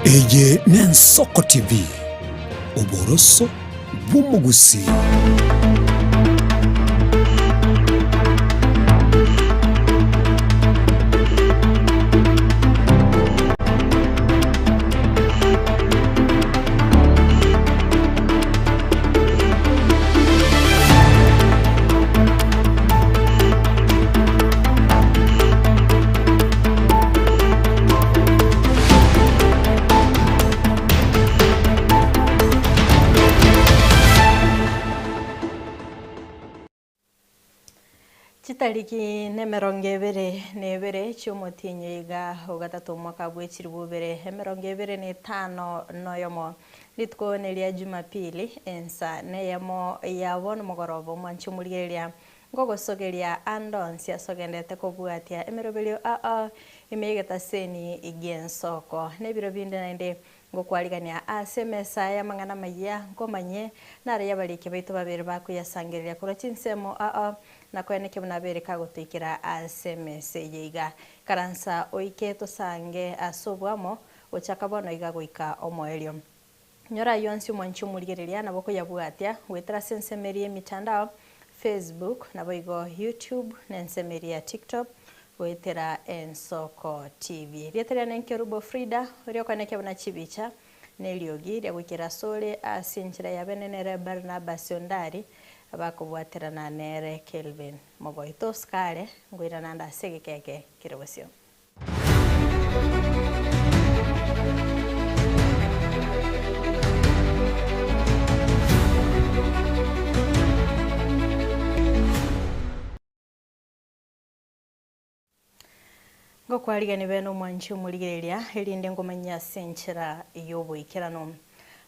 Eye n'Ensoko TV, oboroso bw'omogusii. Chitariki nemerongo ebere na ebere chi'omotienyi oiga ogatato omwaka bw'echilifu ibere emerongo ebere na etano na oyomo, rituko neria Jumapili, ensa neyemo ya bono mogoroba omwanchi omorigereria Nkogosogeria ande onsi ase ogenderete kobwatia emeroberio ao ime y'egetaseni gi'ensoko. Nebiro binde naende ngokwarigania ase emesa y'amang'ana amayia, nkomanye nare y'abariki baito babere bakoyasangereria korwa chinsemo ao, na koenekia buna abere kagotoikera ase emesa eye iga. Ikaransa oike tosange ase oboamo, gochaka bono iga goika omoerio. Nyora ayio onsi omwanchi omorigereria nabo okoyabwatia goetera ase ensemo eria y'emitandao, Facebook, naboigo YouTube, na ensemo eria ya TikTok goetera Ensoko TV. Erieta riane Nkerubo Frida, oria okoenekia buna chibicha na eriogi ria goikera asore ase enchera ya bene nere Barnabas Ondari abakobwaterana nere Kelvin Mogoi. Tosika are, ngoirana ande ase egeka eke kere bosio. Ngokwarigani bene omwanchi omorigereria, erinde ngomanyie ase enchera y'oboikeranu.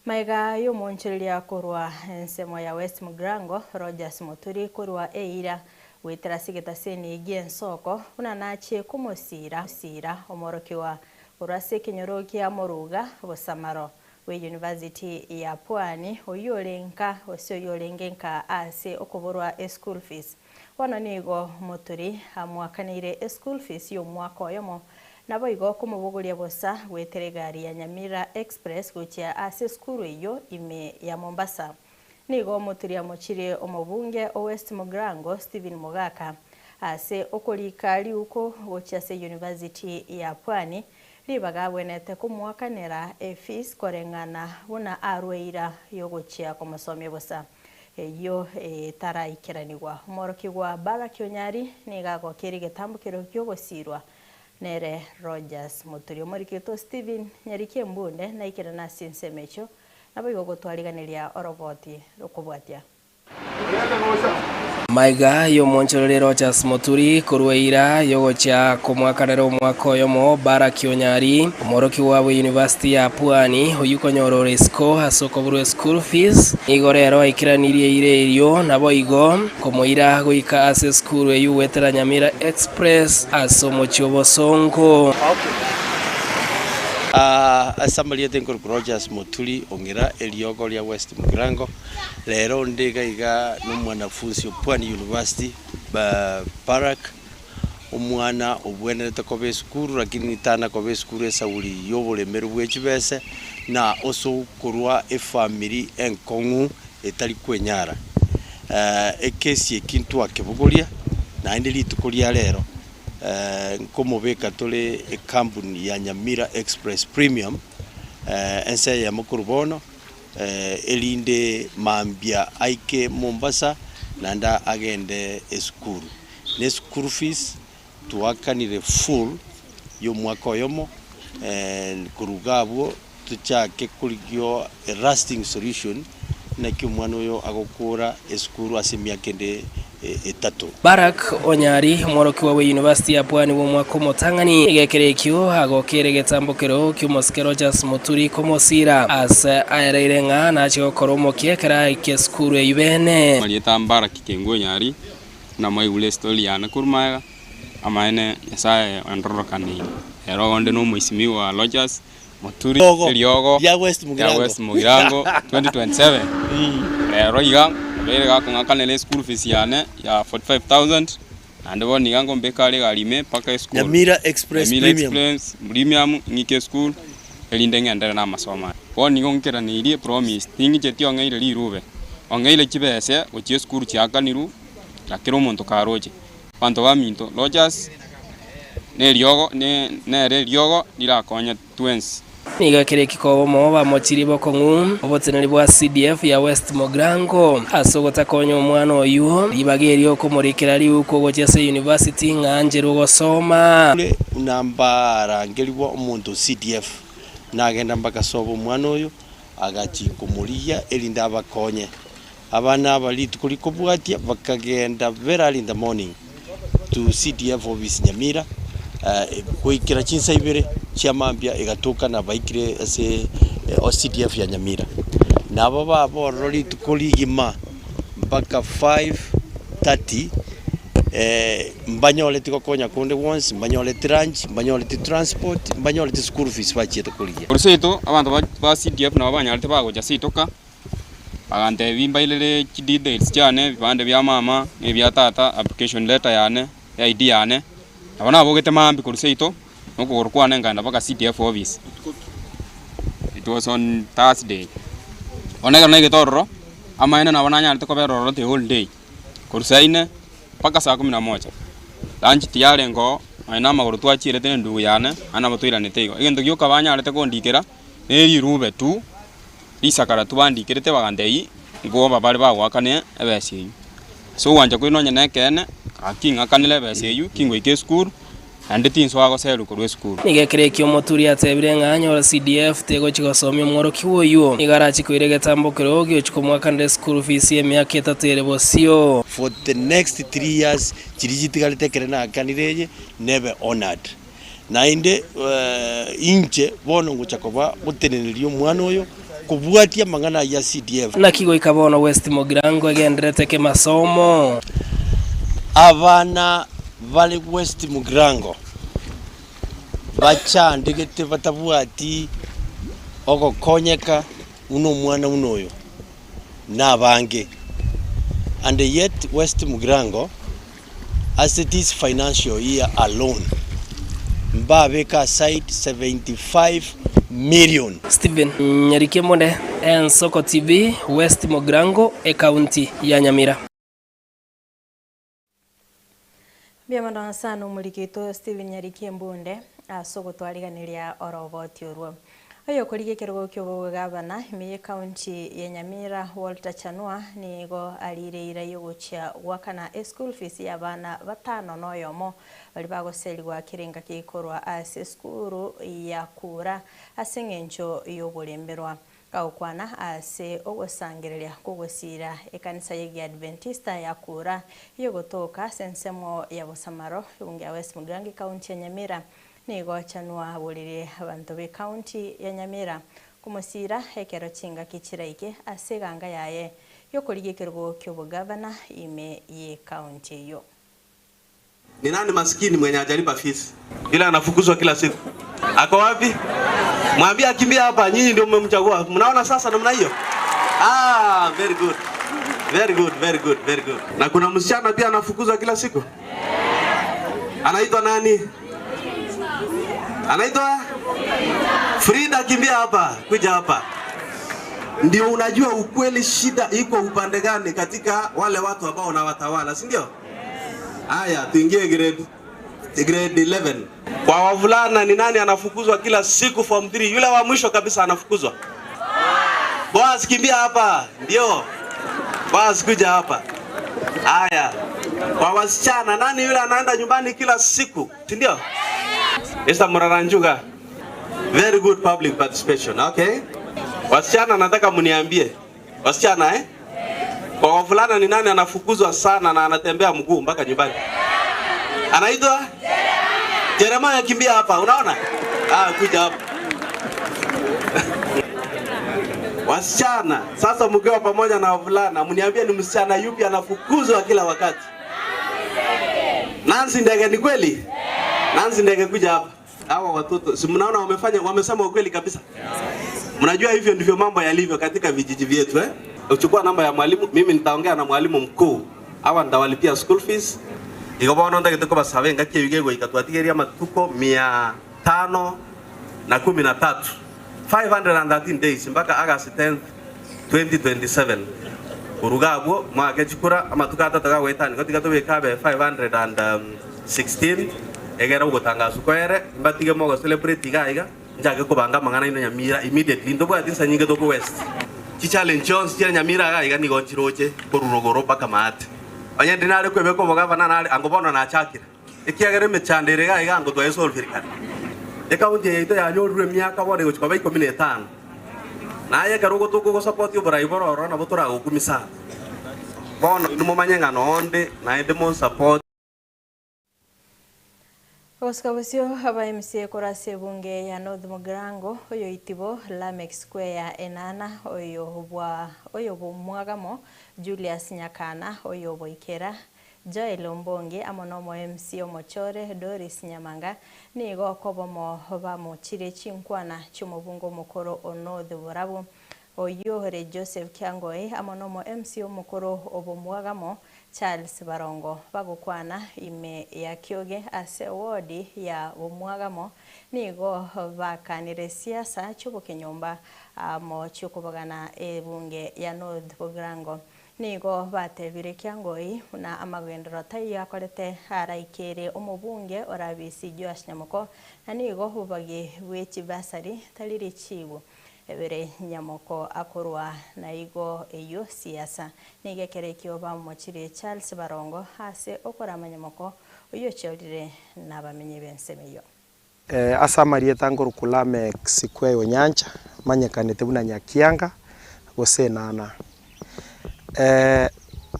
Magega y'omoonchoreria korwa ensemo ya West Mugirango, Rogers Muturi korwa eira goetera ase egetaseni gi'ensoko, buna nachie komosiira siira omworokigwa korwa ase ekenyoro kia Moruga Bosamaro bwe University ya Pwani oyio ore nka gose oyio orenge nka ase okoborwa eschool fees. Bono nigo Muturi amoakaneire eschool fees y'omwaka oyomo Naboigo komobogoria bosa goetera egari ya Nyamira Express gochia ase esukuru eyio ime ya Mombasa. Nigo omoturi amochirie omobunge o West Mugirango Stephen Mogaka ase okorika riuko gochia ase University ya Pwani ribaga abwenerete komoakanera efees koreng'ana buna arwe eira yogochia komosomia bosa eyio etaraikeranigwa. Omworokigwa Barrack Onyari nigo agokeire egetambokero kiogosirwa Nere Rogers Moturi omorikito Stephen Nyariki Embunde naikerane ase ensemo echio, naboigo gotwariganeria oroboti rokobwatia. Maiga y'omonchoreri Rogers Moturi korwa eira y'ogochia komoakanera omwaka oyomo Barrack Onyari, omworokigwa bwe University ya Pwani, oyio konyora ore isiko ase okoborwa eschool fees, nigo rero aikeranirie eira erio naboigo komoira goika ase esukuru eyio goetera Nyamira Express ase omochie obosongo. Ase amarieta enkorokwa Rogers Moturi Ong'ira, eriogo ria West Mugirango, rero onde iga iga nomwanafunsi o Pwani University Barrack, omwana obwenerete koba esukuru lakini tana koba esukuru esauri y'oboremeru bwe chibese na ase okorwa efamiri enkong'u etari kwenyara. Ekesi eki ntwakebogoria naende rituko ria rero nkomobeka tore ekampuni ya Nyamira Express Premium ense eyemo korwa bono erinde mambia aike Mombasa naende agende esukuru. Ne eschool fees twakanire full ya omwaka oyomo korwa iga abwo tochake korigia a lasting solution naki omwana oyo agokora esukuru ase emiaka ende etato. Barak Onyari, omworokigwa bwe University ya Pwani bw'omwaka omotang'ani, egekero ekio agokeire egetambokero ki'omosike Rogers Muturi komosira ase aereire ng'a nache gokora omokia ekero aike esukuru eyio bene. Marieta Barak Kengu Onyari, buna mwaigure estory yane korwa magega, amaene Nyasaye ondororokaneire. Ero onde nomoisimigwa Rogers Moturi eriogo ria West ria West Mugirango 2027 rero iga nabeire gakong'akanera eschool fees yane ya 45000 naende bono iga ngombeka are egari ime mpaka esukuru Nyamira Express Nyamira Premium. Express Premium ng'ike esukuru. Erinde ng'enderere namasomo aya. Bono nigo nkeraneirie epromise, ting'icheti ong'eire rirube, ong'eire chibese gochia esukuru chiakanirwe na kera omonto karoche. Abanto baminto, Rogers neriogo nere eriogo rirakonye twensi. Nigo ekero eki kobomo bamochirie bokong'u oboteneneri bwa CDF ya West Mogrango ase ogotakonya omwana oyio ribaga erio okomorikera riuko gochia ase university ng'a ancherwe gosoma. Ore buna mbarangerigwa omonto o CDF nagenda mpaka sobo omwana oyo agachia komorigia erinde abakonye. Abana aba rituko rikobwatia bakagenda very early in the morning to CDF office Nyamira goikera chinsa ibere chia mambia egatoka na baikire ase CDF ya Nyamira. Nabo baba ororo rituko rigima mpaka 5:30 mbanyoreti gokonya konde gwonsi, mbanyoreti lunch, mbanyoreti transport, mbanyoreti school fees bachiete korigia. Korwa seito abanto ba CDF nabo banyarete bagocha seito ka. Bagantebia mbairere chidetails chiane, ebibande bia mama, na ebia tata, application letter yane, ID yane. Nabo nabogete mambia korwa seito, na okogoro kwane nkaenda mpaka CDF office. It was on Thursday. Bono ekero naigete ororo, amaene nabo nanyarete kobera ororo the whole day, korwa saa ine mpaka saa kumi na moja. Lunch tiyarenge oo, nonya na amagoro twachierete na endugu yane, naende nabo twairanete igo. Egento gioka banyarete kondikera, ne rirube tu. Risakara tibandikerete bagantebia, Nkoba bare bagoakane ebesa eyio. Ase ogwancha kwaino onye nekeene, gaki ng'akanere ebesa eyio, kingoika esukuru, naende tinsoa goserwa korwa esukuru. Nigo ekero ekio omoturi atebire ng'a anyore CDF tegochi gosomia omworokigwa oyio, nigo arache koira egetambo kerogo giochi komoakanera eschool fees y'emiaka etato ere bosio. For the next 3 years chiria chitigarete ekere naakanire eye nebe honoured. Naende inche bono ngocha koba goteneneria omwana oyo kobwatia amang'ana ayio a CDF. Naki goika bono West Mugirango egenderete kemasomo. Abana bare West Mugirango bachandegete batabwati ogokonyeka buna omwana buna oyo nabange and yet West Mugirango Ase this financial year alone mbabeke aside 75 million. Stephen Nyarikemone, Ensoko TV, West Mogrango, Ekaunti ya Nyamira. Mbuya mono sana omoriki oito Stephen Nyariki Embunde ase ogotwariganeria oroboti orwo. Oyokorigia ekerogo ki'obogabana ime y'ecounty ya Nyamira Walter Chanua nigo arire eira y'ogochia goakana eschool fees y'abana batano na oyomo baria bagoserigwa kera engaki korwa ase esukuru ya Kura ase eng'encho y'oboremberwa. Gagokwana ase ogosangereria kw'ogosiira ekanisa y'Egiadventista ya Kura eyogotoka ase ensemo ya Bosamaro, ebunge ya West Mugirango ecounty ya Nyamira, Nigo Chanua aboririe abanto b'ecounty ya Nyamira komosiira ekero chingaki chiraike ase eganga yaye y'okorigia ekerogo ki'obogavana ime y'ecounty eyio. Ni nani maskini mwenye hajalipa fees? Yule anafukuzwa kila siku. Ako wapi? Mwambie akimbie hapa, nyinyi ndio mmemchagua. Mnaona sasa namna hiyo? Ah, very good. Very good, very good, very good. Na kuna msichana pia anafukuzwa kila siku? Anaitwa nani? Anaitwa Frida, kimbia hapa, kuja hapa. Ndio unajua ukweli shida iko upande gani katika wale watu ambao unawatawala, si ndio? Haya, tuingie grade 11. Kwa wavulana ni nani anafukuzwa kila siku form 3? Yule wa mwisho kabisa anafukuzwa. Boaz, kimbia hapa. Ndio. Boaz, kuja hapa. Haya. Kwa wasichana nani yule anaenda nyumbani kila siku? Si ndio? Esther Muraranjuga. Very good public participation. Okay. Wasichana nataka mniambie. Wasichana eh? Kwa wavulana ni nani anafukuzwa sana na anatembea mguu mpaka nyumbani? Anaitwa Jeremiah, kimbia hapa, unaona? Ah, kuja hapa. Wasichana, sasa mkiwa pamoja na wavulana, mniambie ni msichana yupi anafukuzwa kila wakati? Nancy Ndege, ni kweli? Nancy Ndege, kuja hapa. Hawa watoto, si mnaona wamefanya, wamesema ukweli kabisa. Mnajua hivyo ndivyo mambo yalivyo katika vijiji vyetu eh? Uchukua namba ya mwalimu, mimi nitaongea na mwalimu mkuu. Hawa nitawalipia school fees. Igo bono ndagete kobasabe engaki eywo gegoika twatigeria amatuko 513. 513 days mpaka August 10th 2027. Korwa iga abwo moake chikura amatuko atato gagoetania igo tiga tobeke abe 516 egere ogotangaswa koere mbatige mogo celebrate iga iga nchake kobanga amang'ana aino Nyamira immediately ntobwati nsa nyinge toko waste. Chichallenge chionsi chire Nyamira iga iga nigo nchiroche korwa rogoro mpaka maate. Onye ndi nare kwebeka obogavana nare ango bono nachakire. Ekiagera emechando ere iga iga ngotwayesolvire kare. Ekaunti eye yaito yanyorirwe emiaka bono egochia koba ikomi na etano. Na aye ekero ogotoka ogosapoti oborai bore ororo nabo toragokumie sana. Bono inwe momanye ng'a noonde naende monsapote. Gosika bosio aba MCA korwa ase ebunge ya North Mugirango, oyoitibo Lameck Square Enana, oyo bwa oyo bw'omwagamo Julius Nyakana, oyo boikera Joel Ombongi amo nomo MC omochore Doris Nyamanga nigo kobomo bamochirie chinkwana chi'omobunge omokoro o North Borabu oyio ore Joseph Kiangoi amo nomo MC omokoro obomwagamo Charles Barongo bagokwana ime ya Kioge ase ward ya Bomwagamo nigo bakanire siasa chiobokenyomba amo chiokobagana ebunge ya North Bogirango Nigo batebire Kiangoi buna amagenderero taiyo akorete araikere omobunge orabisi Joash Nyamoko, na nigo obobagi bwe chibasari tari richibu ebere Nyamoko akorwa na igo eyio siasa. Nigo ekero ekio bamomochirie Charles Barongo ase okorama Nyamoko oyio ochorire nabamenyi b'ensemo eyio. Ase amarieta nkorokwa Lameck Sikwei Onyancha, manyekanete buna Nyakianga gose Enana.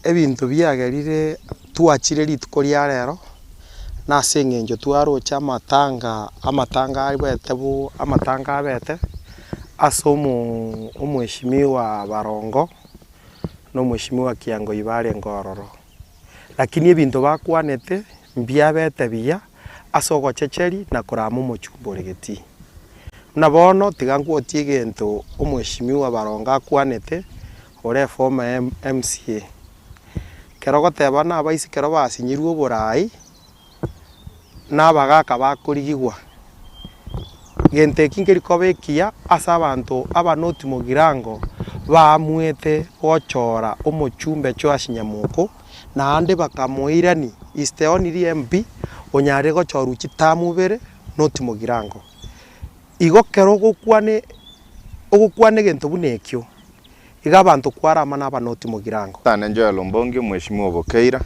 Ebinto biagerire twachire rituko ria rero, nase eng'encho twaroche amatanga amatanga abete bo amatanga abete, ase omo omweshimiwa Barongo, na omweshimiwa Kiangoi barenge ororo. Lakini ebinto bakwanete mbiabete buya ase ogochecheria na korama omochumba ore getii. Buna bono tiga nkwotie egento omweshimiwa Barongo akwanete ore eformer MCA. Ekero ogoteba buna abaisi ekero basinyirwe oborai, na abagaka bakorigigwa, gento eki nkeri koba ekiya ase abanto aba North Mugirango baamuete gochora omochumbe Joash Nyamoko, naende bakamoirani is the only MP onyarire gochorwa chitamu ibere North Mugirango. Igo kero ogokwana ogokwana egento buna ekio, iga abanto kwarama na aba North Mugirango. Tane Joel Ombongi omweshimiwa Obokeira,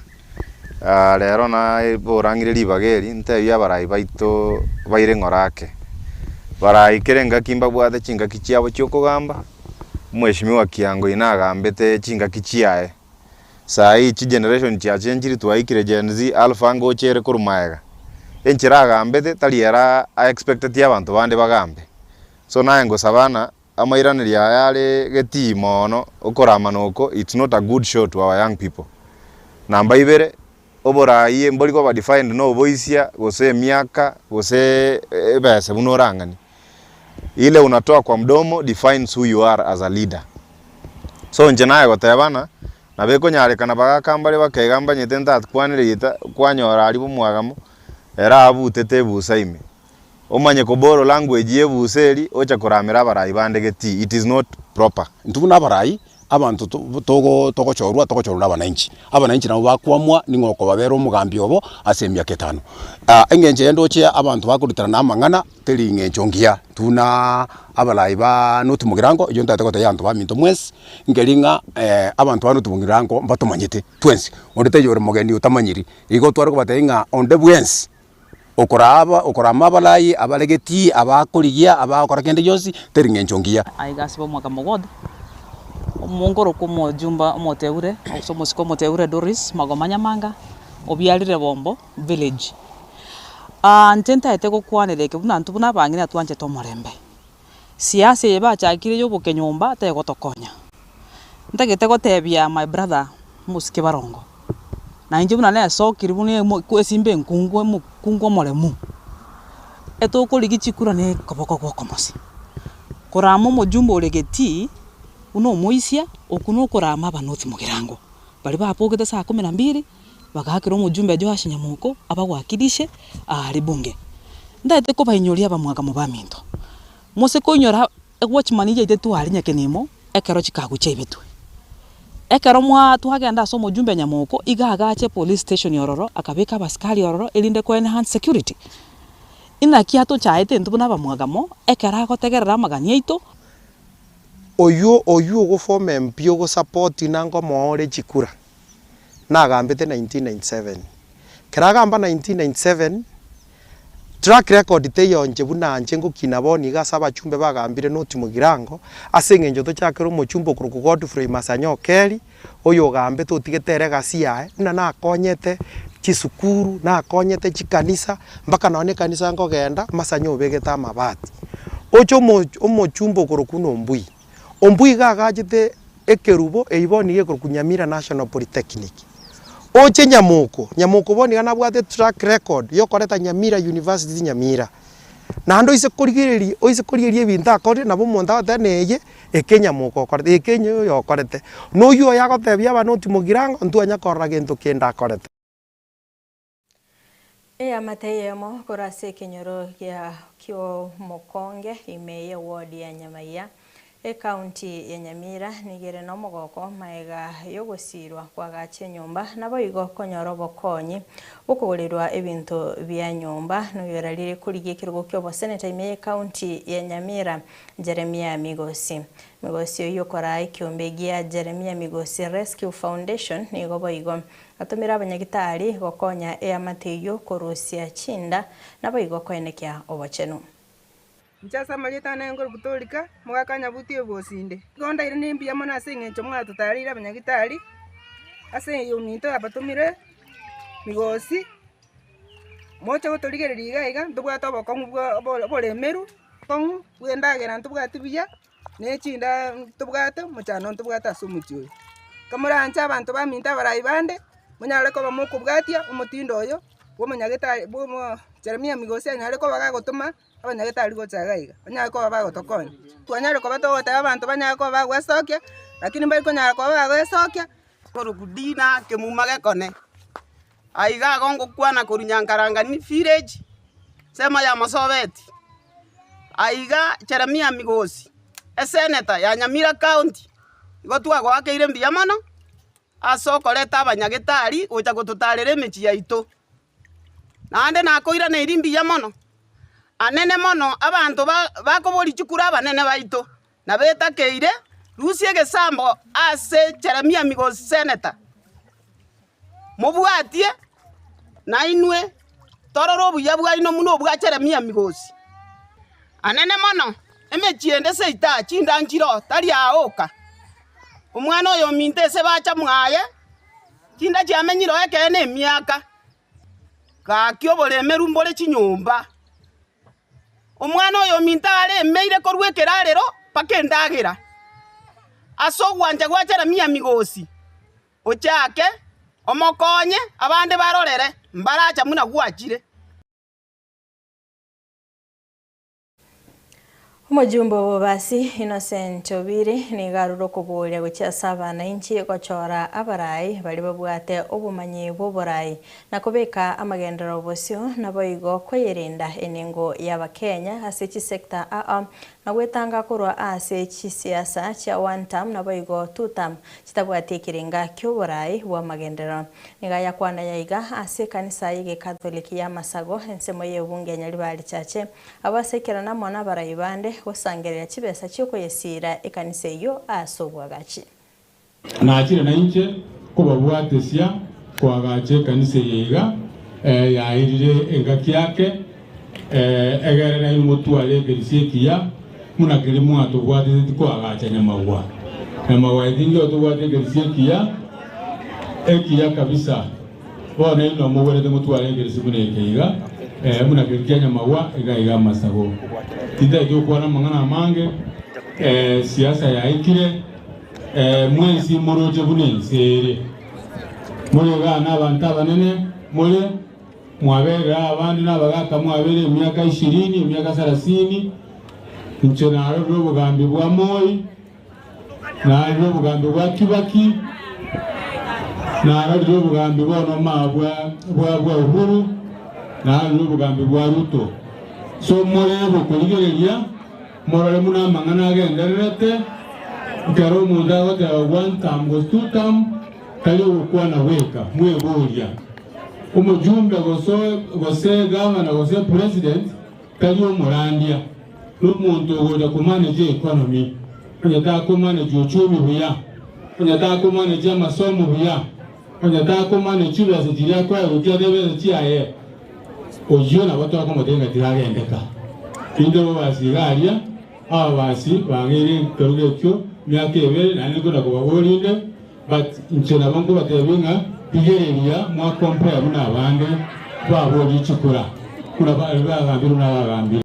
rero naborang'ire ribaga eri ntebie abarai baito baire ng'ora ake. Barai kera engaki mbabwate chingaki chiabo chiokogamba, omweshimiwa Kiangoi nagambete chingaki chiaye. Saa hii chigeneration chiachenchiri twaikire Gen Z, Alpha ngocha ere korwa maega. Enchera agambete tari ere a expecteti abanto bande bagambe. So naye ngosaba ng'a amairanerio aya are getii mono okoramana oko it's not a good show to our young people. Namba ibere, oboraai mbori koba defined na oboisia gose emiaka gose ebesa buna orang'ani. Ile unatoa kwa mdomo defines who you are as a leader. So inche naye goteba ng'a nabo ekonyarekana bagaka mbare bakaiga mbanyete ntakwanire gita kwanyora aria bomwagamo ere abutete ebusa ime. Omanye ko borrow language ye ebusa eria ocha koramera abarai bande getii it is not proper. Intwe buna abarai, abanto togo togochorwa togochorwa na abananchi. Abananchi nabo bakoamua ning'o okobabera omogambi obo ase emiaka etano. Eng'encho eye ndoche abanto bakorutana na amang'ana teri ng'encho ngiya. Intwe buna abarai ba North Mugirango, eyio ntagete gotebia abanto baminto mwensi, nkeri ng'a abanto ba North Mugirango mbatomanyete twensi, onde taiyo ore mogeni otamanyiri. Igo tware kobatebia ng'a onde bwensi. Okoraaba, okorama abarai, abaregeti, abakorigia, abagokora kende gionsi, teri ng'encho ngiya. Aiga ase omwaka mogondo, omongoroko omojumba omoteure, gose omosike omoteure Doris Magoma Nyamanga, obiarire Bombo village. Inche ntaete gokwanera eke buna intwe buna abang'ina twanchete omorembe. Siasa eye bachakire ya obokenyomba tegotokonya. Ntagete gotebia my brother omosike barongo, na inche buna nesokire buna emo esimba enkungu omokungu omoremu, etokorigia chikura na ekoboko gwa okomosi. Korama omojumbe ore getii, buna omoisia, okwo na okorama abanoti mogirango, baria babogete saa kumi na mbili, bagaakera omojumbe Joash Nyamoko abawakilishe aa ribunge. Ntagete kobainyoria abamwaka mobaminto, mose koinyora. Ewatchman yaito etware nyakenemo ekero chikagu chiaibetwe. Ekero mwa twagenda ase omojumbe Nyamoko, iga agache epolice station ororo, akabeka abasikari ororo erinde ko enhance security. Inaki atochaete intwe buna abamwagamo, ekero agotegerera amagani aito. Oywo oywo ogoform MP ogosupport nanga omoore chikura nagambete 1997. Ekero agamba 1997, track record teiyo inche buna inche ngokina bono iga ase abachumbe bagambire not Mugirango, ase eng'encho tochakere omochumbe okorokwa Godfrey Masanya Okeri, oyo ogambete otigete ere egasi yaye, buna nakonyete chisukuru, nakonyete chikanisa, mpaka nonye na ekanisa nkogenda, Masanya obegete amabati. Oche omo omochumbe okorokwa buna Ombui, Ombui iga agachete ekerubo eywo bono nigo ekorokwa Nyamira National Polytechnic. Oche Nyamoko, Nyamoko bono iga nabwate track record yokoreta Nyamira University Nyamira. Naende oise korigereria oise korigereria ebinto akorire nabo omonto agoteba na eye eke Nyamoko okorete eke onye oyo okorete. Na oywo oyo agotebia abana oti Mogirango ntwanya korora gento kende akorete. Eamate eyemo korwa ase ekenyoro gia Kiomokonge ime y'eward ya Nyamaiya, Ekaunti ya Nyamira nigo ere nomogoko magega y'ogosiirwa kwagacha enyomba naboigo konyora obokonyi bw'okogorerwa ebinto bia nyomba noyorarire korigia ekerogo ki'oboseneta ime y'ekaunti ya Nyamira Jeremiah Migosi. Migosi oyio okoraa ekiombe gia Jeremiah Migosi Rescue Foundation nigo boigo Atomire abanyagitari gokonya eamate eyio korusia chinda, naboigo koenekia obochenu. Inche ase amarieta ane nkorokwa Torika, mogaka nyabuti obosinde. Igo ndaire nembuya mono ase eng'encho mwatotareire abanyagitari, ase ominto yabatomire migosi, moche gotorigereria iga iga, ntobwate obokong'u bwa oboremeru, obokong'u bwa endagera ntobwati buya. ne chinda ntobwate, omochando ntobwate ase omochie oyo. Kamoranche abanto baminto abarai bande, monyare koba mokobwatia omotindo oyo bwa omonyagetari bwa omo Jeremia Migosi anyare koba gagotoma abanyagetari gocha iga iga, banyare koba bagotokonya. Twanyare koba togoteba abanto banyare koba bagwesokia, lakini mbari konyara koba bagwesokia. Korokwa Dina kemuma gekone, aiga igo ngokwana korwa Nyankarangani village, ensemo ya Mosobeti. Aiga Jeremia Migosi, esenator ya Nyamira county, igo twagoakeire mbuya mono ase okoreta abanyagetari gocha gototarera emechie yaito. Naende nakoiraneirie mbuya mono, anene mono abanto ba bakoboria chikura abanene baito. Nabetakeire, rusia egesambo ase Jeremia Migosi seneta, mobwatie nainwe torore obuya bwaino buna obwa Jeremia Migosi. Anene mono, emechie ende seita chinda nchiroo, tari aa oka. Omwana oyo ominto ase bacha mwaye, chinda chiamenyire oo ekeene emiaka, gaki oboremeru mbore chinyomba. Omwana oyo ominto aremeire korwa ekerarero mpaka endagera, ase ogwancha gwa Jeremia Migosi, ochake omokonye abande barorere mbaracha buna gwachire. Omojumbe obobasi Innocent Obiri nigo arure okoboria gochia ase abanainchi gochora abarai baria babwate obomanyi bw'oborai na kobeka amagenderero bosio naboigo koyerenda enengo y'abakenya ase chisector aa na gwetanga korwa ase chisiasa chia one term naboigo two term chitabwati ekerenga ki'oborai bw'amagenderero. Nigo ayakwana yaiga ase ekanisa y'egekatholiki y'amasago ensemo y'ebunge ya Nyaribari Chache Abwo ase ekerana amo nabarai bande gosangereria chibesa chi'okoyesiira ekanisa eyio ase obwagachi. Nachire nainche kobabwatesia koagacha ekanisa eye iga, yairire engaki ake, egere nainwe motware ekerisia ekiya, buna keria mwatobwatetie koagacha nyamagwa. Nyamagwa eye tinki otobwate ekerisia ekiya, ekiya kabisa. Bono inwe mogwerete motware ekerisia buna eke iga, ee, buna keria kia nyamagwa iga iga amasago. Tintageti gokwana amang'ana amange, ee, siasa yaikire, ee, mwensi moroche buna ense ere. More igaa nabanto abanene more, mwaberire abande nabagaka mwabeire emiaka ishirini, emiaka sarasini, inche narorire obogambi bwa Moi, Narorire obogambi bwa Kibaki, narorire obogambi bono ma bwa bwa bwa Uhuru, narorire obogambi bwa Ruto. So more bokorigereria. Morore buna amang'ana agendererete, ekero omonto agoteba one term gose two term, tari ogokwana gweka, mweboria. Omojumbe gose gose gavana gose president tari omorandia, nomonto ogocha komanage economy, onye takomanage uchumi buya, onye takomanage amasomo buya, onye takomanage chibesa chiria akoegwa chiaye ebesa chiaye, Oyio nabo tokomotebia ng'a tiragendeka. Intwe ababasi iga aria, ababasi bang'eire ekerogo ekio emiaka ebere, naende nkona kobaboria inde, but inche nabo nkobatebia ng'a rigereria mwa compare buna abande baborie chikura, buna bagambire buna bagambire.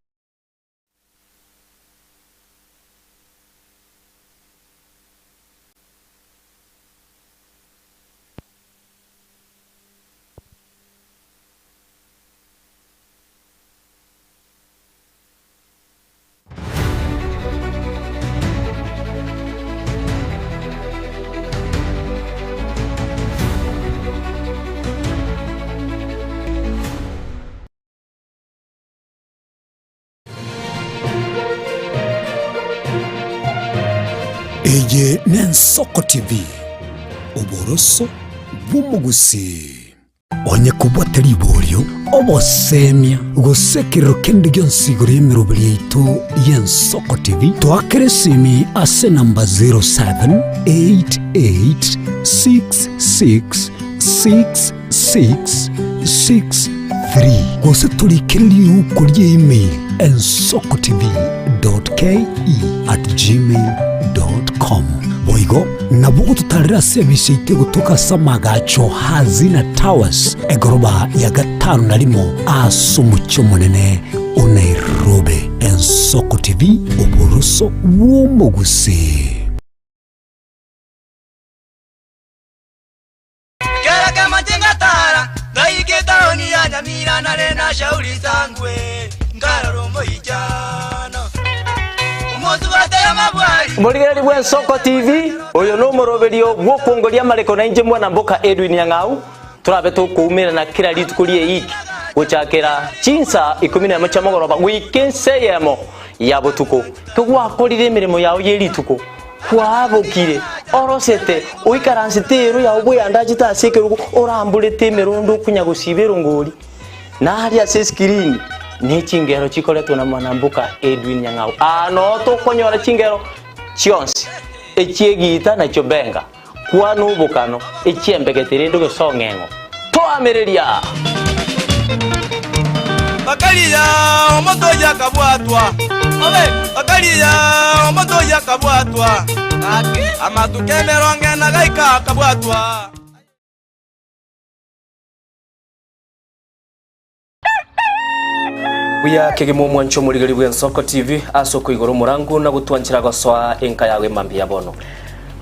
Eye n'Ensoko TV, oboroso bw'omogusii. Onye kobwate riborio, obosemia, gose ekerero kende gionsi igoro y'emeroberi yaito y'Ensoko TV, toakere esimi ase enamba 0788666663 gose torikere riuko ria email ensokotv.ke@gmail.com. Boigo nabo ogototarera ase ebise yaito egotoka ase amagacho Hazina Towers, egoroba ya gatano na rimo ase omochie omonene o Nairobi. Ensoko TV, oboroso bw'omogusii. Kera kemache ngatara, ngaika etaoni ya Nyamira nare na Shauri Sangwe, nkarora omoichano. Omosubati amabwari. Morigereri bw'Ensoko TV, oyo nomoroberio bw'okwongoria amareko na inche mwana mboka Edwin Nyang'au, torabe tokoumerana kera rituko ri'eiki gochakera chinsa ikomi nemo chia mogoroba goika ensa eyemo ya botuko. Kegwakorire emeremo yao ye rituko, Kwabokire, orosete, oikaransete eero yao bweyandachete ase ekerogo, oramborete emerondo okonya gosiba erongori, na aria ase esikirini ne chingero chikoretwa na mwanamboka Edwin Nyang'au. Aa noo tokonyora chingero chionsi, echi'egiita na chiobenga, kwana obokano, echi'embegete rende gose ong'eng'o. Toamereria! Bakaria omonto oyio akabwatwa, bakaria omonto oyio akabwatwa, amatuko emerongo ena gaika akabwatwa. Buya kegima omwancho omorigeri bw'Ensoko TV ase okoigora omorangu na gotwanchera gosoa enka yago emambia ya bono.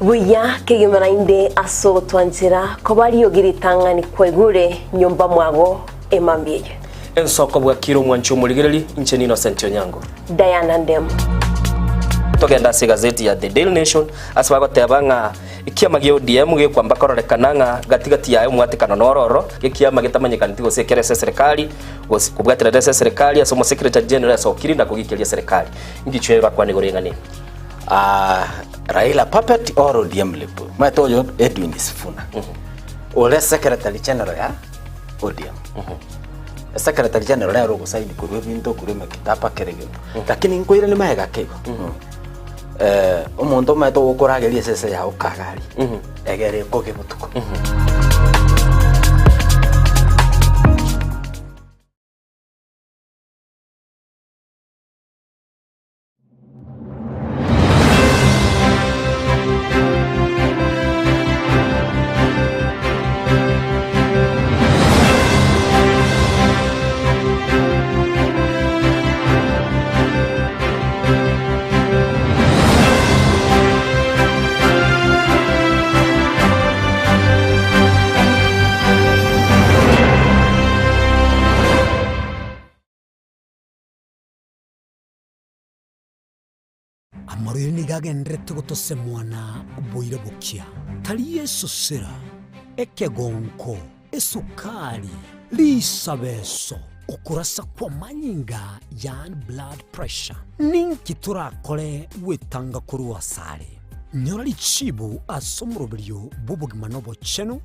Buya kegima naende ase ogotwanchera koba riogi ritang'ani kwaigure nyomba mwago emambia eye. Ensoko bwakire omwancho omorigereri, inche n'Innocent Onyango. Diana Ndemo. Togende ase egazeti ya The Daily Nation ase bagoteba ng'a Ekiama gia ODM gekwamba kororekana ng'a gati gati yaye omwatekano noro oro, ekiama getamanyekaneti gose ekere ase eserekari, gose kobwaterete ase eserekari ase omosecretary general esokiri na kogikeria eserekari. Inki bakwana igoro y'eng'ana eye? Ah, Raila puppet or ODM lip. Omanyete oyo Edwin Sifuna. Ore secretary general ya ODM. Secretary general nere ogosaini korwa ebinto korwa emekitaba kera egento. Lakini nkoirania magega ake igo. Omonto omanyete ogokorageria esese yao kagari, egere ekoge botuko. Amarwaire nigo agendererete gotosemwa na boira bokia, tari esosera, ekegonko, esukari, risabeso. Okorasa kw'amanyinga, yaani blood pressure. Ninki torakore gwetanga korwa asare? Nyora richibu ase omoroberio bw'obogima na obochenu,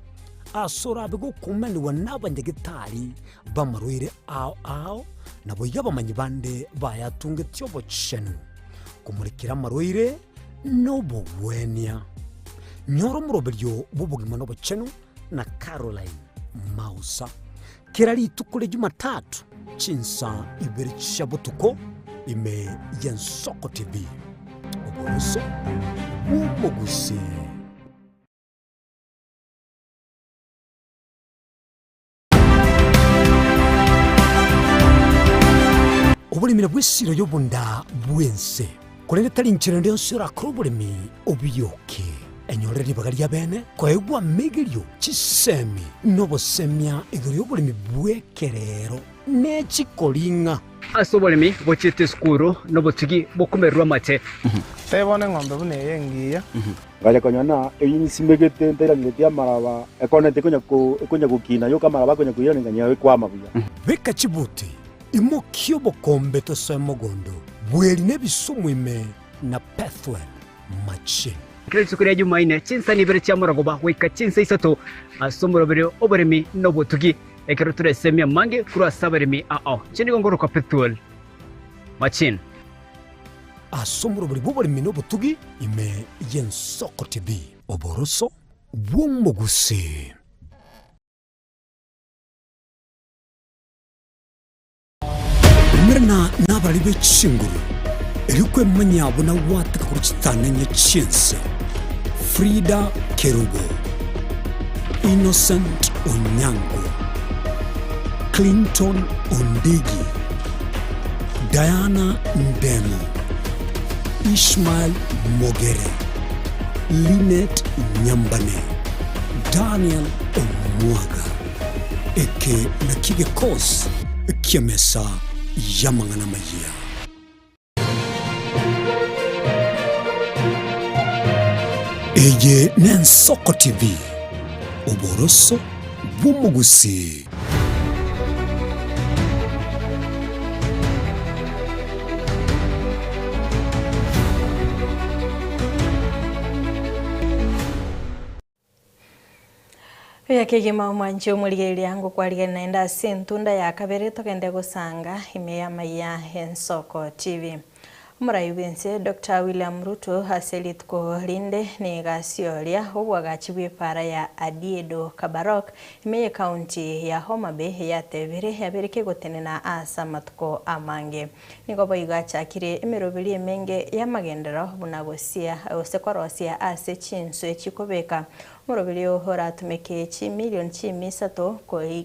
ase orabe gokumanigwa n'abanyagetari b'amarwaire ao ao, naboigo abamanyi bande bayatungetie obochenu, komorekera amarwaire na obogwenia. Nyora omoroberio bw'obogima na obochenu na Caroline Mausa. Kera rituko ria Jumatatu chinsa ibere chia botuko ime y'Ensoko TV. Oboroso bw'omogusii. Oboremi nabwo esiro y'obonda bw'ense, korende tari inchera ende yonsi orakore oboremi obioke. Enyorere ribaga ri'abeene koegwa amegerio, chisemi, na obosemia igoro y'oboremi bw'ekerero ne chikoring'a. Ase oboremi bochiete esukuru nobotugi bokomererwa amate. Tebia bono eng'ombe buna eye engiya. Ngacha konyora ng'a eyio nsimegete ntairaneretie amaraba, ekonete ekonya ko ekonya gokina yoka amaraba akonya koirana ng'a ekwama buya. Beka chibuti, imokia obokombe tosoe mogondo, bweri nebisumu ime na Pethuel machine. Kera rituko ria Jumaine, chinsani ibere chia morogoba goika chinsa isato ase omoroberio oboremi na obotugi, ekero toresemie amange korwa ase abaremi ao. Inche nigo ngorokwa Pethuel Machine. Ase omorobori bw'oboremi na obotugi ime y'Ensoko TV. Oboroso bw'omogusii. Umerana nabarari be chinguru, erio kwemanyia buna gwateka korwa chitananya chi'ense. Frida Kerubo, Innocent Onyango, Clinton Ondigi, Diana Ndemo, Ishmael Mogere, Linet Nyambane, Daniel Omwaga. Eke nakio gekosi ki'emesa y'amang'ana amayia. Eye n'Ensoko TV, oboroso bw'omogusii. Oyo kegima omwanchi omorigereria ngokwarigania naende ase entunda ya kabere togende gosanga ime y'amaiya Ensoko TV. Omorai bw'ense Doctor William Ruto ase rituko rinde nigo asioria obwagachi bw'epaara ya Adiedo Kabarok ime y'ecounty ya Homa Bay eyatebire yabeire kegotenena ase amatuko amange. Nigo boigo achakire emeroberi emenge y'amagenderero buna gosia gose korosia ase chinswe chikobeka omoroberi oo oratumeke chimilion chimia isato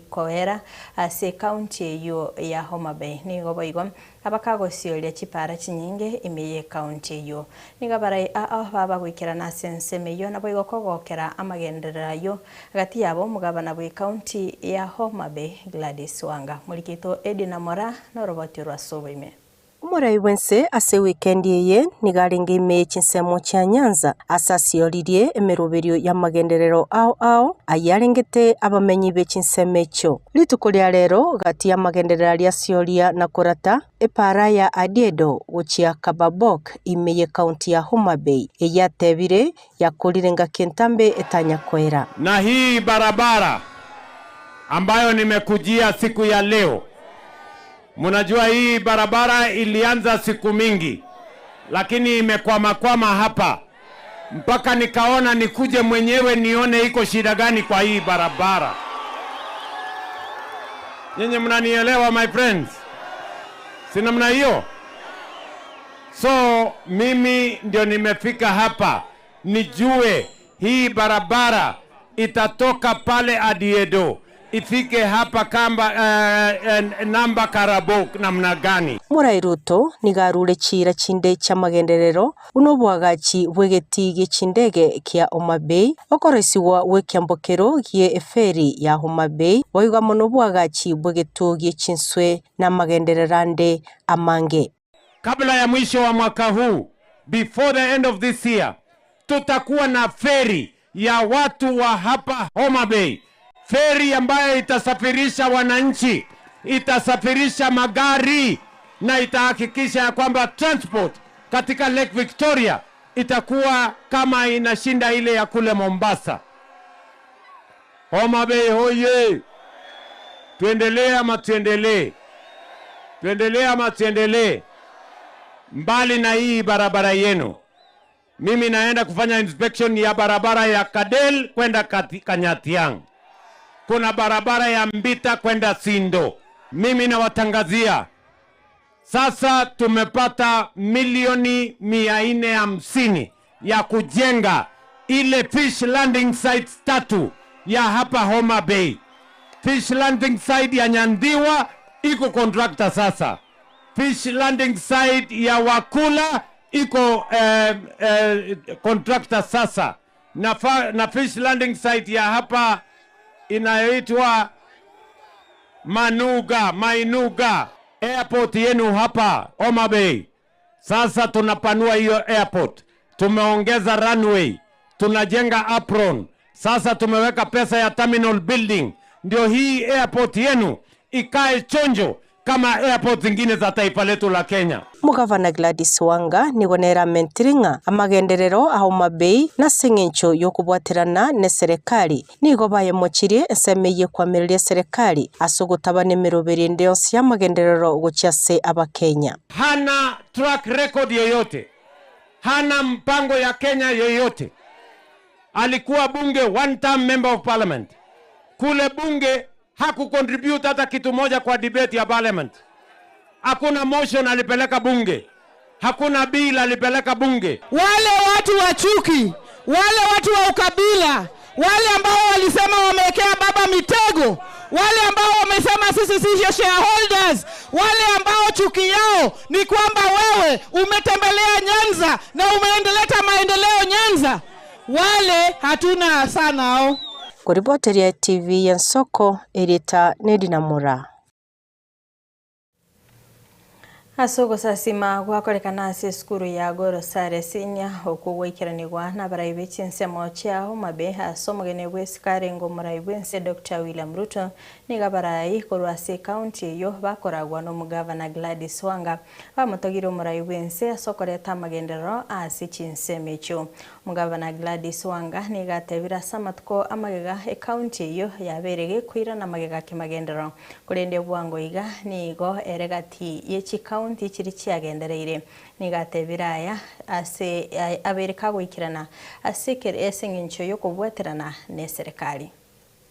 koera ase ecounty eyio ya Homa Bay. Nigo boigo abakagosioria chipaara chinyinge ime y'ecounty eyio. Nigo abarai aa baba goikerana ase ensemo eyio naboigo kogokera amagenderero ayio gati yabo omogabana bw'ecounty ya Homa Bay Gladys Wanga. Morikito Edina Moraa noroboti rwa sobo ime. Omorai bw'ense ase ewikendi eye nigo arenge ime ye chinsemo chia Nyanza ase asioririe emeroberio y'amagenderero ao ao ayio arengete abamenyi be chinsemo echio. Rituko ria rero gati y'amagenderero aria asioria na korata epaara ya Adiedo gochia Kababok ime y'ecounty ya Homa Bay eyio atebire yakorire ngaki entambe etanya koera. Na hii barabara ambayo nimekujia siku ya leo, mnajua hii barabara ilianza siku mingi, lakini imekwamakwama hapa mpaka nikaona nikuje mwenyewe nione iko shida gani kwa hii barabara. Nyinyi mnanielewa my friends? Si namna hiyo? So mimi ndio nimefika hapa nijue hii barabara itatoka pale Adiedo ifike hapa kamba namba Karabok namna gani? Morai Ruto nigo arure chiira chinde chi'amagenderero buna oboagachi bw'egetii gie chindege kia Homa Bay, okoroisigwa gw'ekiambokero gie eferi ya Homa Bay, boigo amo noboagachi bw'egetuo gie chinswe na amagenderero ande amange. Kabla ya mwisho wa mwaka huu, before the end of this year, tutakuwa na feri ya watu wa hapa Homa Bay, feri ambayo itasafirisha wananchi itasafirisha magari na itahakikisha ya kwamba transport katika Lake Victoria itakuwa kama inashinda ile ya kule Mombasa. Homa Bay hoye! Tuendelee ama tuendelee? Tuendelee ama tuendelee? Mbali na hii barabara yenu, mimi naenda kufanya inspection ya barabara ya Kadel kwenda Kanyatiang. Kuna barabara ya Mbita kwenda Sindo. Mimi nawatangazia sasa, tumepata milioni 450 ya kujenga ile fish landing sites tatu ya hapa Homa Bay. Fish landing site ya Nyandiwa iko contractor sasa. Fish landing site ya Wakula iko contractor sasa, na fish landing site ya hapa inayoitwa Manuga, Mainuga airport yenu hapa Homa Bay. Sasa tunapanua hiyo airport, tumeongeza runway, tunajenga apron. Sasa tumeweka pesa ya terminal building, ndio hii airport yenu ikae chonjo kama airport zingine za taifa letu la Kenya. Mugavana Gladys Wanga nigo neramentire ng'a amagenderero a Homa Bay nase eng'encho yokobwaterana na eserekari nigo bayemochirie ensemo eywo ekwamereria eserekari ase ogotabana emeroberi ende yonsi ya amagenderero gochia ase abakenya. Hana track record yeyote, hana mpango ya Kenya yeyote. Alikuwa bunge one term member of parliament. Kule bunge hakucontribute hata kitu moja kwa debate ya parliament. Hakuna motion alipeleka bunge, hakuna bill alipeleka bunge. Wale watu wa chuki, wale watu wa ukabila, wale ambao walisema wamewekea baba mitego, wale ambao wamesema sisi si shareholders, wale ambao chuki yao ni kwamba wewe umetembelea Nyanza na umeendeleta maendeleo Nyanza, wale hatuna sana hao. Kuripoteria TV ya Nsoko, Erita Nedina Mura. Ase ogosasima gwakorekana ase esukuru ya Gorosare Senior okwo gwaikeraniwa na abarai ba chinsemo chia Homa Bay ase omogeni bwa esukari ngo omorai bwa ense Dr. William Ruto nigo abarai korwa ase ekaunti eyo bakoragwa na omogavana Gladys Wanga bamotogire omorai bwa ense ase okoreta amagenderero ase chinsemo echio. Omogavana Gladys Wanga nigo atebire ase amatuko amagega ekaunti eyo yabeire gekoirana amagega kimagenderero korende bwango iga nigo ere gati ye chikaunti chiri chiagendereire nigo atebire aya ase abere kagoikerana ase ekere ase eng'encho yokobwaterana na eserekari.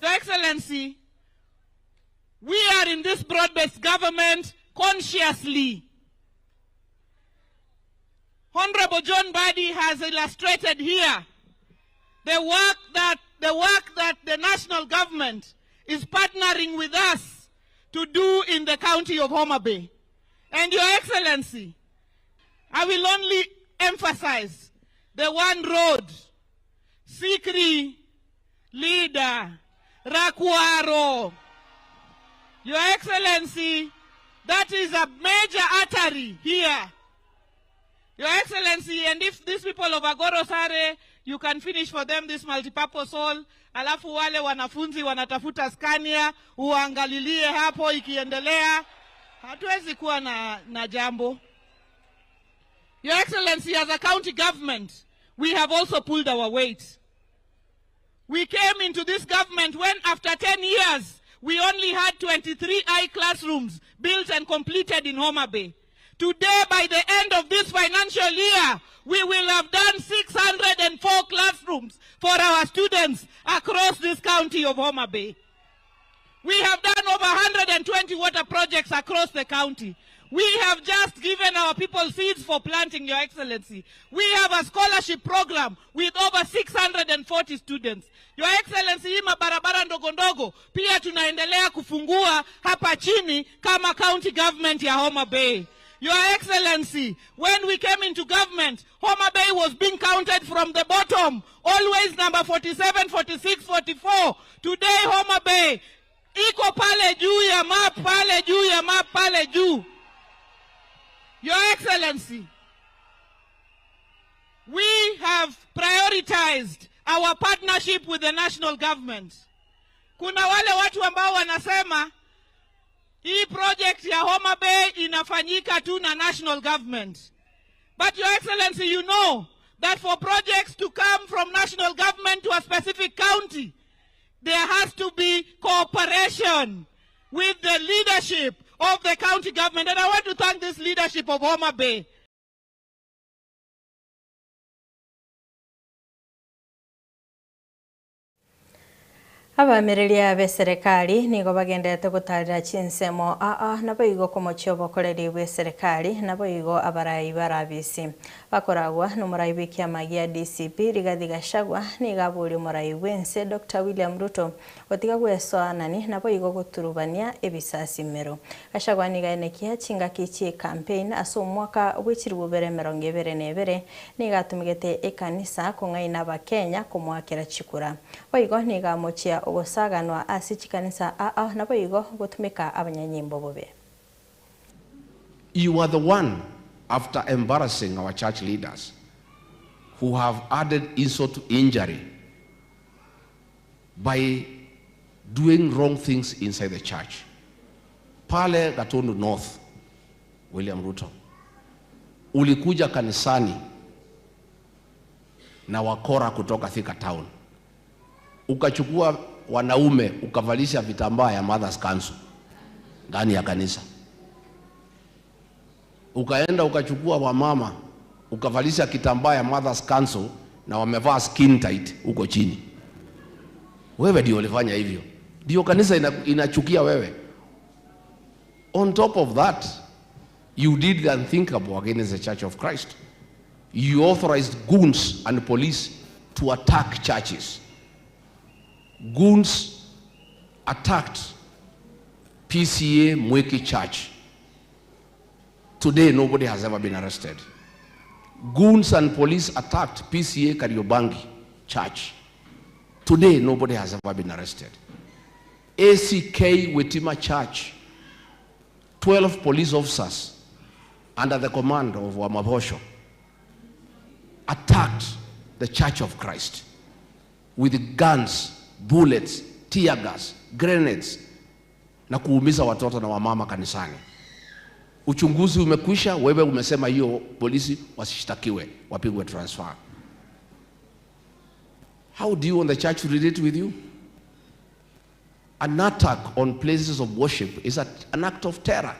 Your Excellency, we are in this broad-based government consciously. Honorable John Mbadi has illustrated here the work that the national government is partnering with us to do in the county of Homa Bay. And Your Excellency, I will only emphasize the one road, Sikri, Leader, Rakwaro. Your Excellency, that is a major artery here. Your Excellency, and if these people of Agoro Sare, you can finish for them this multipurpose hall, alafu wale wanafunzi wanatafuta Scania, uangalilie hapo ikiendelea. Hatuwezi kuwa na jambo. Your Excellency, as a county government, we have also pulled our weight. We came into this government when after 10 years, we only had 23 I classrooms built and completed in Homa Bay. Today, by the end of this financial year, we will have done 604 classrooms for our students across this county of Homa Bay. We have done over 120 water projects across the county. We have just given our people seeds for planting, Your Excellency. We have a scholarship program with over 640 students. Your Excellency, hii mabarabara ndogo ndogo pia tunaendelea kufungua hapa chini kama county government ya Homa Bay. Your Excellency, when we came into government, Homa Bay was being counted from the bottom, always number 47, 46, 44. Today, Homa Bay iko pale juu ya map, pale juu ya map, pale juu. Your Excellency, we have prioritized our partnership with the national government. Kuna wale watu ambao wanasema Hii project ya Homa Bay inafanyika tu na national government. But Your Excellency, you know that for projects to come from national government to a specific county, there has to be cooperation with the leadership of the county government. And I want to thank this leadership of Homa Bay. Abaamireria b'eserekari nigo bagenderete gotarera chinsemo aa naboigo komochia obokoreri bw'eserekari naboigo abarai barabisi. Bakoragwa nomorai bw'ekiama gia DCP Rigathi Gachagua nigo aboria omorai bw'ense Doctor William Ruto gotiga gwesoanani naboigo goturubania ebisasimero. Gachagua nigo aenekia chingaki chi'ecampaign ase omwaka bw'echiribu bere 22 nigo atumegete ekanisa kong'aina abakenya komoakera chikura. Boigo nigo amochia ogosaganwa ase chikanisa aa naboigo gotumeka abanyanyimbo bobe. You are the one after embarrassing our church leaders who have added insult to injury by doing wrong things inside the church. Pale Gatundu North, William Ruto, ulikuja kanisani na wakora kutoka Thika Town, ukachukua wanaume ukavalisha vitambaa ya Mothers Council ndani ya kanisa, ukaenda ukachukua wamama ukavalisha kitambaa ya Mothers Council na wamevaa skin tight huko chini. Wewe ndio ulifanya hivyo, ndio kanisa ina, inachukia wewe. On top of that, you did the unthinkable against the Church of Christ. You authorized goons and police to attack churches. Goons attacked PCA Mwiki Church. Today, nobody has ever been arrested. Goons and police attacked PCA Kariobangi Church. Today, nobody has ever been arrested. ACK Witima Church, 12 police officers under the command of Wamabosho attacked the Church of Christ with guns, bullets, tear gas, grenades na kuumiza watoto na wamama kanisani. Uchunguzi umekwisha, wewe umesema hiyo polisi wasishtakiwe, wapigwe transfer. How do you want the church to relate with you? An attack on places of worship is a, an act of terror.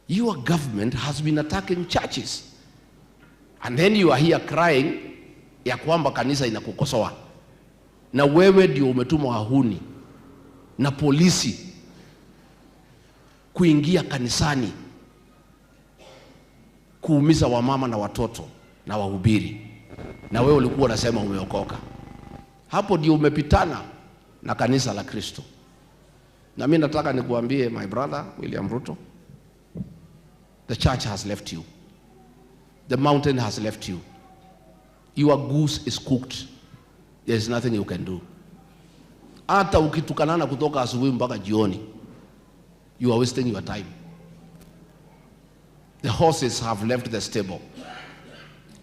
Your government has been attacking churches. And then you are here crying ya kwamba kanisa inakukosoa. Na wewe ndio umetuma wahuni na polisi kuingia kanisani kuumiza wamama na watoto na wahubiri, na wewe ulikuwa unasema umeokoka. Hapo ndio umepitana na kanisa la Kristo. Na mimi nataka nikuambie my brother William Ruto, the church has left you. The mountain has left you. Your goose is cooked. There is nothing you can do. Hata ukitukanana kutoka asubuhi mpaka jioni, you are wasting your time. The horses have left the stable.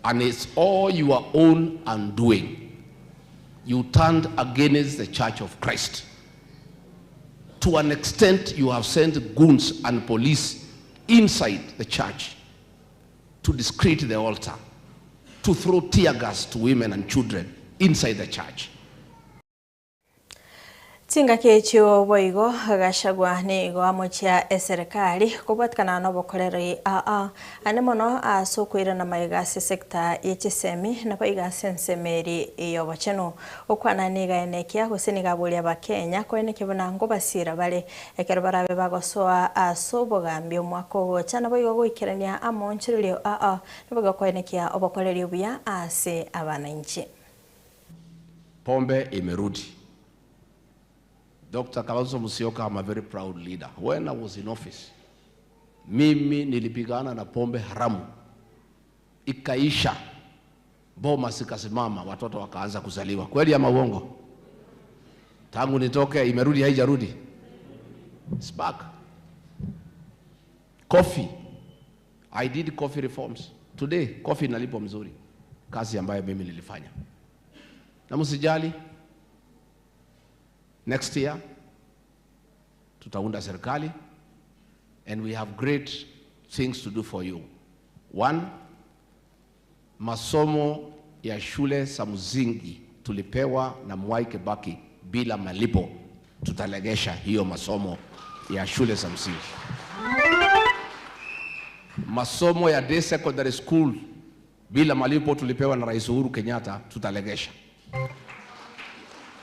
And it's all your own undoing. You turned against the church of Christ. To an extent, you have sent goons and police inside the church to discreet the altar, to throw tear gas to women and children inside the church. Chingaki echio boigo Gachagua nigo amochia eserekari kobwatikana na obokoreri aa ane mono ase okoirana maiga ase sector ye chisemi nabo iga ase ensemo eri y'obochenu. Okwana niga enekia gose niga aboria abakenya koenekia buna ngobasira bare ekero barabe bagosoa ase obogambi omwaka ogocha nabo igo goikerania amoonchererio aa nabo igo koenekia obokoreri obuya ase abananchi. Pombe imerudi. Dr. Kalonzo Musyoka, I'm a very proud leader. When I was in office, mimi nilipigana na pombe haramu ikaisha, boma zikasimama, watoto wakaanza kuzaliwa. Kweli ama uongo? Tangu nitoke imerudi, haijarudi? It's back. Coffee. I did coffee reforms. Today coffee inalipwa mzuri, kazi ambayo mimi nilifanya. Na msijali, next year Tutaunda serikali and we have great things to do for you. One, masomo ya shule za msingi tulipewa na Mwai Kibaki bila malipo, tutalegesha hiyo masomo ya shule za msingi. Masomo ya day secondary school bila malipo tulipewa na Rais Uhuru Kenyatta, tutalegesha.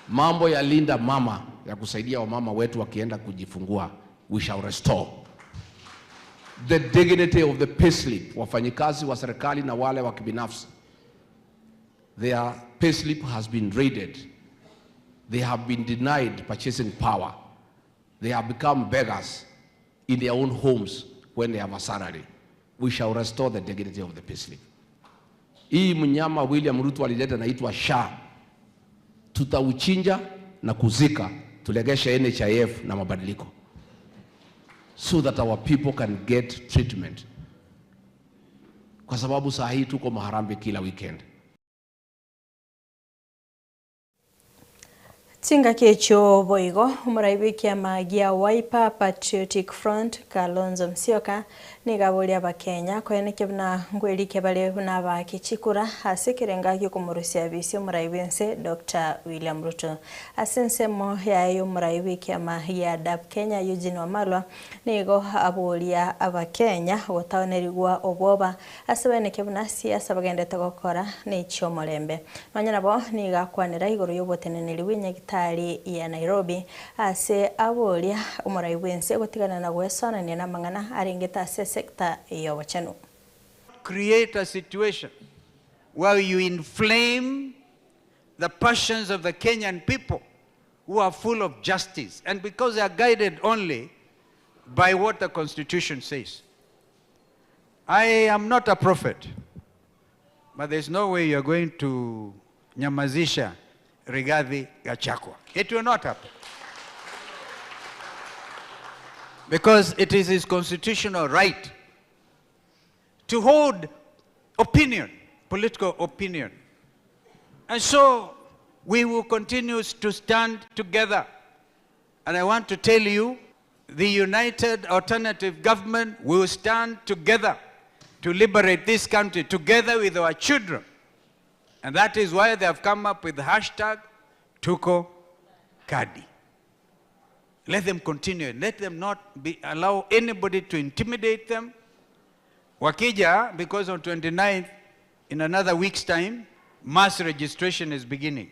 Mambo ya linda mama ya kusaidia wamama wetu wakienda kujifungua, we shall restore the dignity of the payslip. Wafanyikazi wa serikali na wale wa kibinafsi, their payslip has been raided, they have been denied purchasing power, they have become beggars in their own homes when they have a salary. We shall restore the dignity of the payslip. Hii mnyama William Ruto alileta naitwa SHA, tutauchinja na kuzika, tulegeshe NHIF na mabadiliko so that our people can get treatment, kwa sababu saa hii tuko maharambe kila weekend. Chingaki echio boigo omorai bw'ekiama gia Wiper Patriotic Front Kalonzo Musyoka nigo aboria abakenya koenekia buna ngwerike bare buna abake chikura ase ekerenga giokomorusia bisi omorai bwense Dr. William Ruto. Ase ensemo yaye omorai bw'ekiama gia DAP Kenya Eugene Wamalwa nigo aboria abakenya gotaonerigwa obwoba ase baenekia buna siasa bagendete gokora na echiomorembe. Nonya nabo nigo akwanera igoro ya oboteneneri bwa enyagitari ya Nairobi ase aboria omorai bwense gotigana na goesonania na amang'ana arengete ase sector ya obochenu. Create a situation where you inflame the passions of the Kenyan people who are full of justice, and because they are guided only by what the Constitution says. I am not a prophet, but there's no way you're going to nyamazisha Rigathi Gachagua. It will not happen. Because it is his constitutional right to hold opinion, political opinion. And so we will continue to stand together. And I want to tell you, the United Alternative Government will stand together to liberate this country together with our children. And that is why they have come up with the hashtag Tuko Kadi. Let them continue. Let them not be, allow anybody to intimidate them. Wakija, because on 29th, in another week's time, mass registration is beginning.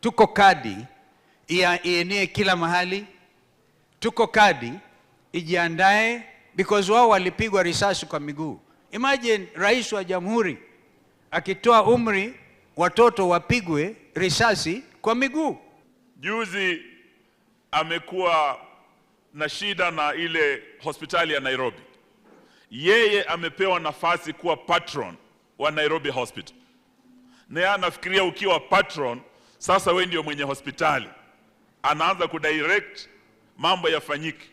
Tuko Kadi ienee kila mahali. Tuko Kadi ijiandae, because wao walipigwa risasi kwa miguu. Imagine rais wa jamhuri akitoa umri watoto wapigwe risasi kwa miguu. Juzi amekuwa na shida na ile hospitali ya Nairobi. Yeye amepewa nafasi kuwa patron wa Nairobi Hospital, na yeye anafikiria ukiwa patron sasa wewe ndio mwenye hospitali. Anaanza kudirect mambo yafanyike,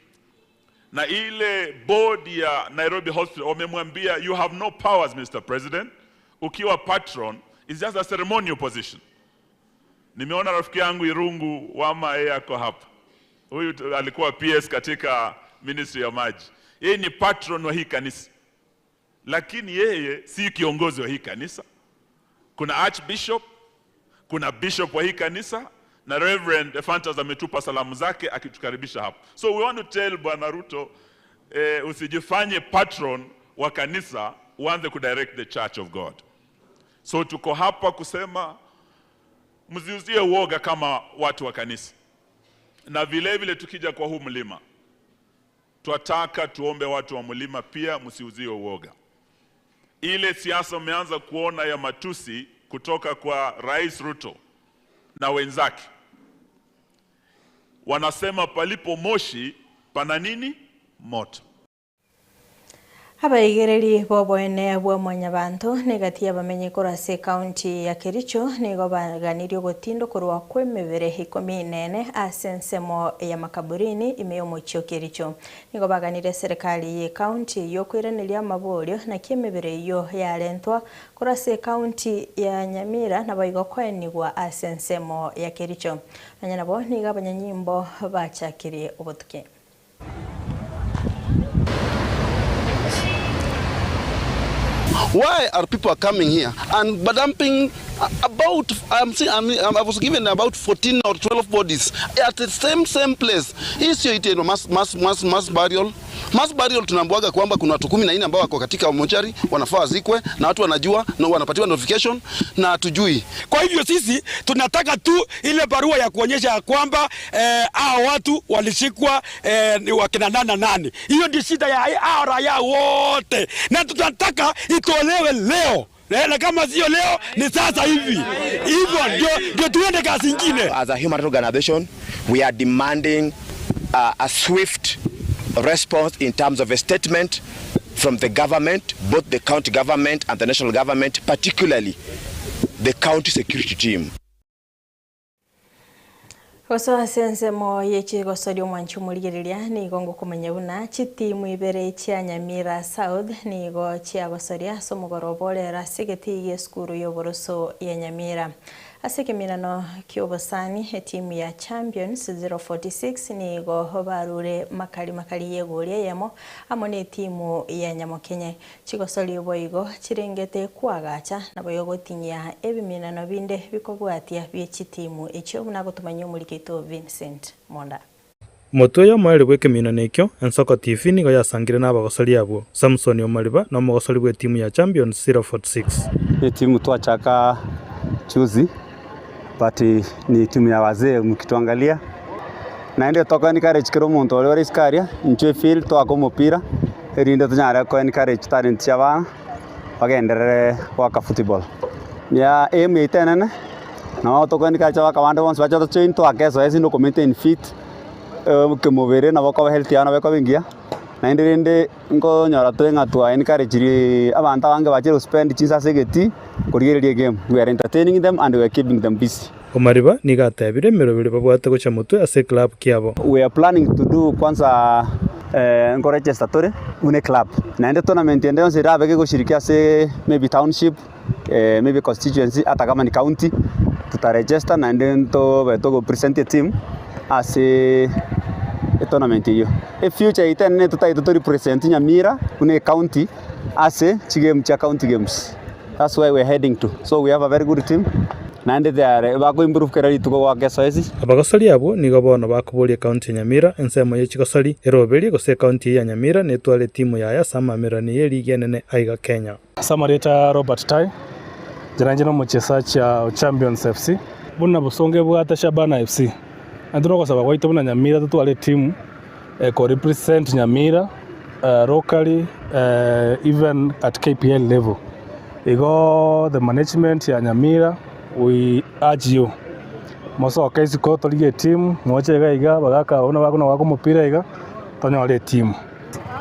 na ile board ya Nairobi Hospital wamemwambia you have no powers Mr. President, ukiwa patron is just a ceremonial position. Nimeona rafiki yangu Irungu Wama, yeye ako hapa. Huyu alikuwa PS katika ministry ya maji. Yeye ni patron wa hii kanisa, lakini yeye si kiongozi wa hii kanisa. Kuna archbishop, kuna bishop wa hii kanisa na Reverend Ephantus ametupa salamu zake akitukaribisha hapa. So we want to tell Bwana Ruto usijifanye patron wa kanisa uanze kudirect the church of God. So tuko hapa kusema msiuzie uoga kama watu wa kanisa. Na vile vile tukija kwa huu mlima, twataka tuombe watu wa mlima pia msiuzie uoga. Ile siasa umeanza kuona ya matusi kutoka kwa Rais Ruto na wenzake, wanasema palipo moshi pana nini? Moto. Abaigereri boboene bwa mwanyabanto negati abamenye korwa ase ekaunti ya Kericho nigo baganirie ogotindo korwa kwa emebere ikomi nene ase ensemo ya makaburini ime ya omochie o Kericho. Nigo baganire serikali ya ekaunti eywo okoiraneria amaborio naki emebere eywo yarentwa korwa ase ekaunti ya Nyamira nabo igo koenigwa ase ensemo ya Kericho. Nonya nabo nigo abanyanyimbo bachakirie obotuki. Why are people coming here and dumping about, I'm seeing, I'm, I was given about 14 or 12 bodies at the same same place. Hii sio itendo mass, mass, mass, mass burial. Mass burial tunaambiwaga kwamba kuna watu 14 ambao wako katika mochari wanafaa wazikwe na watu wanajua na wanapatiwa notification na hatujui. Kwa hivyo sisi tunataka tu ile barua ya kuonyesha ya kwamba hao watu walishikwa ni wakina nani nani. Hiyo ndio shida ya hao raia wote, na tunataka itolewe leo. Na kama sio leo ni sasa hivi. Hivyo ndio tuende kazi nyingine. As a human rights organization, we are demanding a swift response in terms of a statement from the government, both the county government and the national government, particularly the county security team. Gosoa ase ensemo ye chigosoria omwanchi omorigereria nigo ngokomanya buna chitimu ibere chia Nyamira South nigo chiagosoria ase omogoroba orero ase egeti gia esukuru ya oboroso ya Nyamira. Ase ekeminano kia obosani etimu ya Champions 046 nigo barure makali makali yegoria eyemo amo na etimu ya Nyamokenye. Chigosoria boigo chirengete kwagacha nabo yogotinyia ebiminano binde bikobwatia bie chitimu echio buna gotumanya omorikeito Vincent Monda. Motwe ya omoerio bwa ekeminano ekio, Ensoko TV nigo yasangire na abagosori abwo, Samson Omariba na omogosori bwa etimu ya Champions 046. Ni timu twachaka juzi but ni timu ya wazee mkituangalia naende toko encourage kero omonto oria ore isiko aria inche feel twake omopira erinde tonyare ko encourage talent chia abana bagenderere goaka football. Ya aim yaito enene nabo toko encourage abaka bande bonsi bache tojoin twake ezoezi na okomaintain fit kemobere nabo okoba health yao nabo ekoba engiya naende rende nkonyora tore ng'a twa encourage abanto abange bachire gospend chinsa ase egetii korigereria egame. We are entertaining them and we are keeping them busy. Omariba nigo atebire emeroberi babwate gochia motwe ase eclub kiabo. We are planning to do kwanza nkoregister tore buna eclub naende tournament ende yonsi erabe gegoshiriki ase maybe township, maybe constituency ata kama ni county tutaregister naende ntobe togopresent eteam ase etournament eyio. Efuture yaito enene totagete torepresent Nyamira buna ecounty ase chigame chia county games. That's where we are heading to. So we have a very good team naende they are bakoimprove kera rituko goaka ezoezi. Abagosori abwo nigo bono bakoboria ekaunti ya Nyamira ensemo ye chigosori eroberie gose ekaunti eye ya Nyamira netware etimu yaye ase amamererano ye ligi enene aiga Kenya. Ase amarieta Robert Tai, inche nainche nomochesachi o Champions FC. Buna bosongo ebwate Shabana FC. Naintwe nogosaba gwaito buna Nyamira totware etimu eko represent Nyamira locally even at KPL level. Igo the management ya Nyamira we urge you mosoke isiko torigie etimu moche iga iga abagaka buna bakona goaka omopira iga tonyore etimu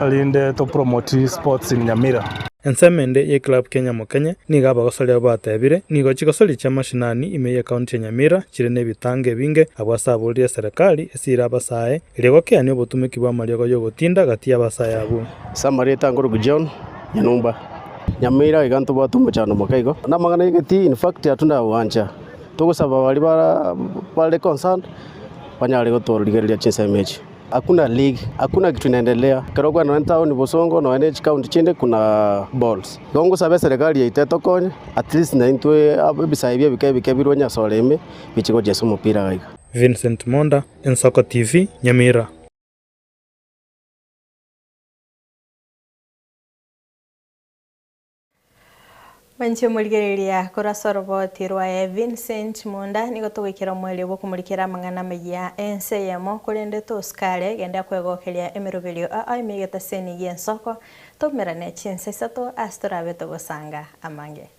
erinde to promote sports in Nyamira. Ensemo ende y'eclub Kenya Mokenye nigo abagosori abwo batebire nigo chigosori chia mashinani ime y'ecounty ya Nyamira chire nebitango ebinge abwo ase aborire eserekari esire abasae erio gokeania obotumeki bw'amariogo y'ogotinda gati y'abasae abwo. Ase amarieta Ngoroku John Nyanumba, Nyamira iga ntobwate omochando moke igo. Namang'ana y'egetii in fact hatuna uwanja, togosaba baria bara bare concerned banyare gotorigereria chinsemo echi. Hakuna league, hakuna kitu inaendelea. Ekero okogenda nonya town Bosongo nonya ne chicounty chinde kuna balls. Igo ngosabe eserekari yaito etokonye at least naintwe ebisae ebi ebike ebike birwe nyasore ime biche gochesa omopira iga iga. Vincent Monda, Ensoko TV, Nyamira. Mwanche omorigereria korwa ase oroboti rwaye Vincent Munda nigo togoikera omoerio bw'okomorikera amang'ana amaya ense eyemo korende tosikare genda kwegokeria emeroberio aa ime egetaseni gi'ensoko tomerane chinsa isato ase torabe togosanga amange.